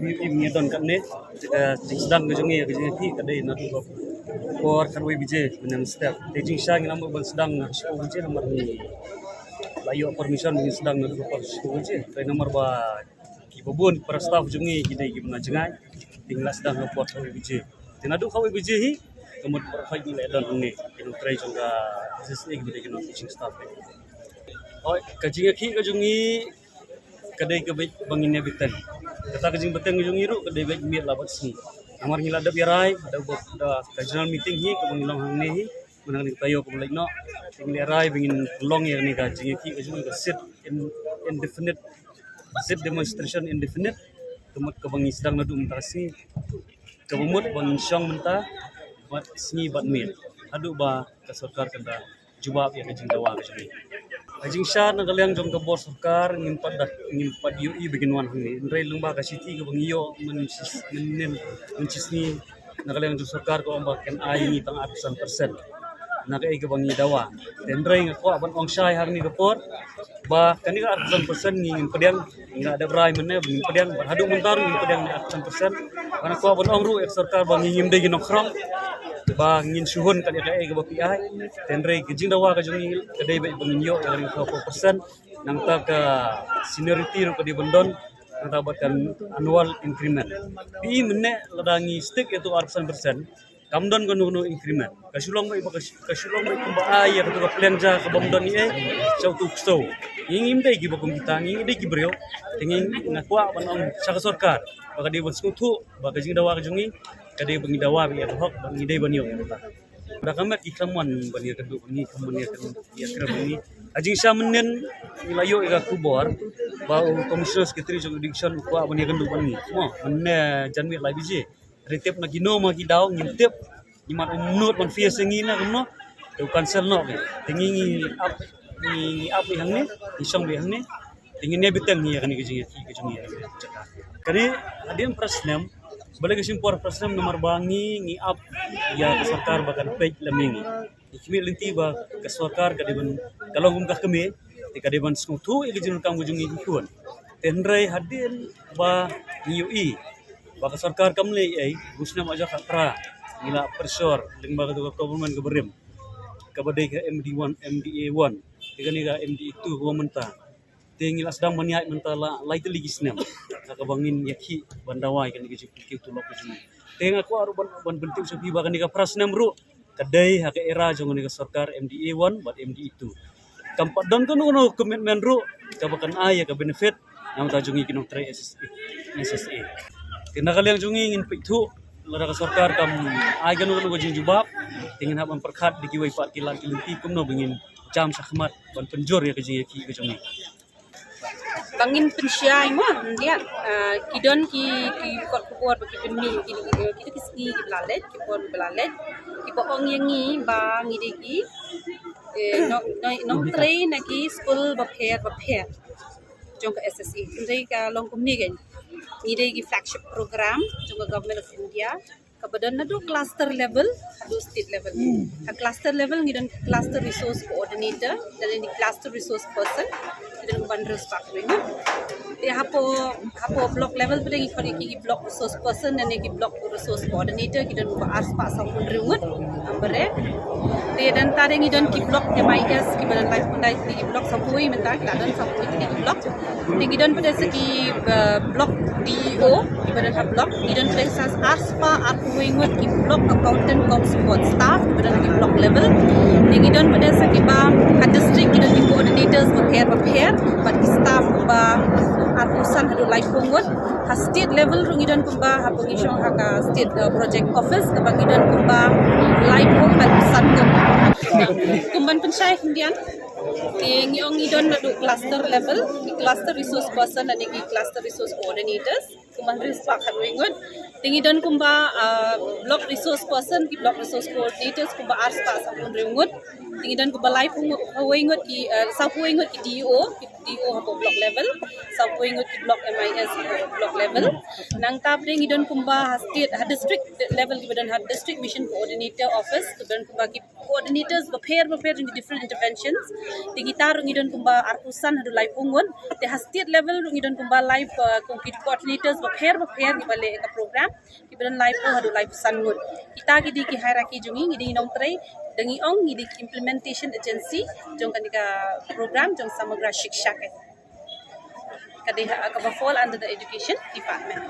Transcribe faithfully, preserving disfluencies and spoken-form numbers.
Ngi don katne, ka jingsdang ka jong ngi, ka jingïakhih ka dei naduh ka por khatwei baje mynstep. Te jingshisha ngi la mut ban sdang ha shiphew baje namar ngi la ïoh permission ngin sdang naduh ka por shiphew baje. Te namar ba kiba bun para staff jong ngi ki dei kiba na jngai, te ngi la sdang ha por khatwei baje. Te naduh khatwei baje hi ka mut para khoi ngi la don hangne, ki nongtrei jong ka S S A kiba dei ki non-teaching staff. Hooid, ka jingïakhih ka jong ngi ka dei ka beit ba ngin ïa bteng. Kata ka jingbteng ka jong ngi ruh ka dei beit miet la bad sngi. Namar ngi la dep ïa rai, da, da ka general meeting hi kaba ngi long hangne hi, mynta ka taïew kaba leit noh, ngi la ïa rai ba ngin pynlong ïa kane ka jingïakhih ka jong ngi, ka sit in-, indefinite, sit demonstration indefinite, ka mut kaba ngi sdang naduh mynta ka sngi, kaba mut ba ngin shong mynta bad sngi bad miet haduh ba ka sorkar kan da jubab ïa ka jingdawa ka jong ngi. Ka jingshisha na ka liang jong ka bor sorkar ngim pat da, ngim pat ïohi ba kin wan hangne. Hynrei lyngba ka shithi kaba ngi ïoh myn-, myn-, mynshisngi na ka liang jong sorkar ka ong ba kan ai ïa ngi tang arphew san percent na kaei kaba ngi dawa. Te hynrei nga kwah ban ong shai hangne ka por ba kane ka arphew san percent ngi ngin pdiang, ngi la dep rai mynne ba ngin pdiang, bad haduh mynta ruh ngin pdiang arphew san percent. Bad nga kwah ban ong ruh ïa ka sorkar ba ngi ngim dei ki nongkhrong, ba ngin shu hun kat ïa kaei kaba phi ai. Te hynrei ka jingdawa ka jong ngi ka dei ba ngin ïoh ïa ka arphew percent, nangta ka seniority ruh ka dei ban don, nangta bad ka annual increment. Phi mynne lada ngi stick ïa uto arphew san percent, kam don kano kano increment. Ka shu long beit ba ka shu-, ka shu long beit kumba ai ïa kato ka pliang ja kaba ym don ei ei sha uto u ksew. Ngi ngim dei kiba kum kita, ngi dei ki briew. Te ngi, nga kwah ban ong sha ka sorkar ba ka dei ban sngewthuh ba ka jingdawa ka jong ngi ka dei ba ngi dawa beit ïa ka hok, ba ngi dei ban ïoh ïa kata. Da ka met ki khlem wan ban ïakynduh bad ngi, khlem wan ïakynduh, ïakynduh bad ngi. Ka jingshisha mynnin ngi la ïoh ïa ka khubor ba u Commissioner Secretary jong Education u kwah ban ïakynduh bad ngi. Mo, mynne janmiet lai baje. Hynrei tip na kino ma ki daw ngim tip. Ngi mat um nud ban face ïa ngi na kumno. Te u cancel noh ke. Te ngi ngi ap, ngi, ngi ap beit hangne, ngi shong beit hangne. Te ngin ïa bteng ïa kane ka jingïakhih ka jong ngi. Kane hadien phra snem, balei ka shim por phra snem, namar ba ngi ngi ap ïa ka sorkar ba kan peit lem ïa ngi. Ngi khmih lynti ba ka sorkar ka dei ban, ka long kum ka kmie, te ka dei ban sngewthuh ïa ka jingdonkam ka jong ngi ki khun. Te hynrei hadien ba ngi ïohi ba ka sorkar kam leh ei, u snem ar hajar khatphra ngi la pressure lyngba kato ka government kaba rim, kaba dei ka M D one, M D A one, te kane ka M D A two kaba mynta. Te ngi la sdang ban ïaid mynta la lai tylli ki snem ha kaba ngin ïakhih ban dawa ïa kane ka jingpynkiew tulop ka jong ngi. Te nga kwah ruh ban, ban pyntip sha phi ba kane ka phra snem ruh ka dei ha ka era jong kane ka sorkar M D A one bad M D A two. Kam pat don kano kano commitment ruh kaba kan ai ïa ka benefit na ka bynta jong ngi ki nongtrei S S A, S S A. Te na ka liang jong ngi ngin peit thuh lada ka sorkar kam ai kano kano ka jingjubab, te ngin hap ban pyrkhat da kiwei pat ki lad ki lynti kumno ba ngin jam shakhmat ban pynjur ïa ka jingïakhih ka jong ngi. Ba ngin pynshai mo, ndia, ah, ki don ki, ki kot khubor ba ki pynmih, ki, ki, ki, ki sngi kiba la leit, ki por ba la leit, kiba ong ïa ngi ba ngi dei ki, eh, nong, nong, nongtrei na ki skul bapher bapher jong ka S S A. Hynrei ka long kumne kein. Ngi dei ki flagship program jong ka Government of India, kaba don naduh cluster level haduh state level. Ha cluster level ngi don cluster resource coordinator, lane cluster resource person, ngi don kumba hynriew spah khatwei ngut. Te hapoh, hapoh block level pat ngi khot ïa ki, ki block resource person lane ki block resource coordinator, ki don kumba ar spah sawphew hynriew ngut. Nambar re. Te dang ta re ngi don ki block M I S, kiba don laiphew khyndai tylli ki block, sawphew wei mynta, ki la don sawphew wei tylli ki block. Te ngi don pat sa ki, uh, block D E O, kiba don ha block, ngi don pat sa ar spah arphew wei ngut ki block accountant cum support staff, kiba don ha ki block level. Te ngi don pat sa kiba ha district, ki don ki coordinators bapher bapher, bad ki staff kumba arphew san haduh laiphew ngut. Ha state level ruh ngi don kumba, haba ngi shong ha ka state, uh, project office, kaba ngi don kumba laiphew bad san ngut. Kumban pynshai khyndiat. Te ngi ong ngi don naduh cluster level, ki cluster resource person lane ki cluster resource coordinators, kumba hynriew spah khatwei ngut. Te ngi don kumba, ah, block resource person, ki block resource coordinators, kumba ar spah sawphew hynriew ngut. Te ngi don kumba laiphew ngut, wei ngut ki, ah, sawphew wei ngut ki D E O, ki D E O hapoh block level, sawphew wei ngut ki block M I S hapoh block level. Nangta pat ngi don kumba ha state, ha district level, kiba don ha district mission coordinator office, kiba don kumba ki coordinators bapher bapher jong ki different interventions. Te kita ruh ngi don kumba arphew san haduh laiphew ngut. Te ha state level ruh ngi don kumba laiphew, uh, ki coordinators bapher bapher kiba leh ka program. Kiba don laiphew haduh laiphew san ngut. Kita ki dei ki hierarchy jong ngi, ngi dei nongtrei, da ngi ong ngi dei ki implementation agency jong kane ka program jong Samagra Shiksha ka. Ka dei ha, kaba fall under the education department.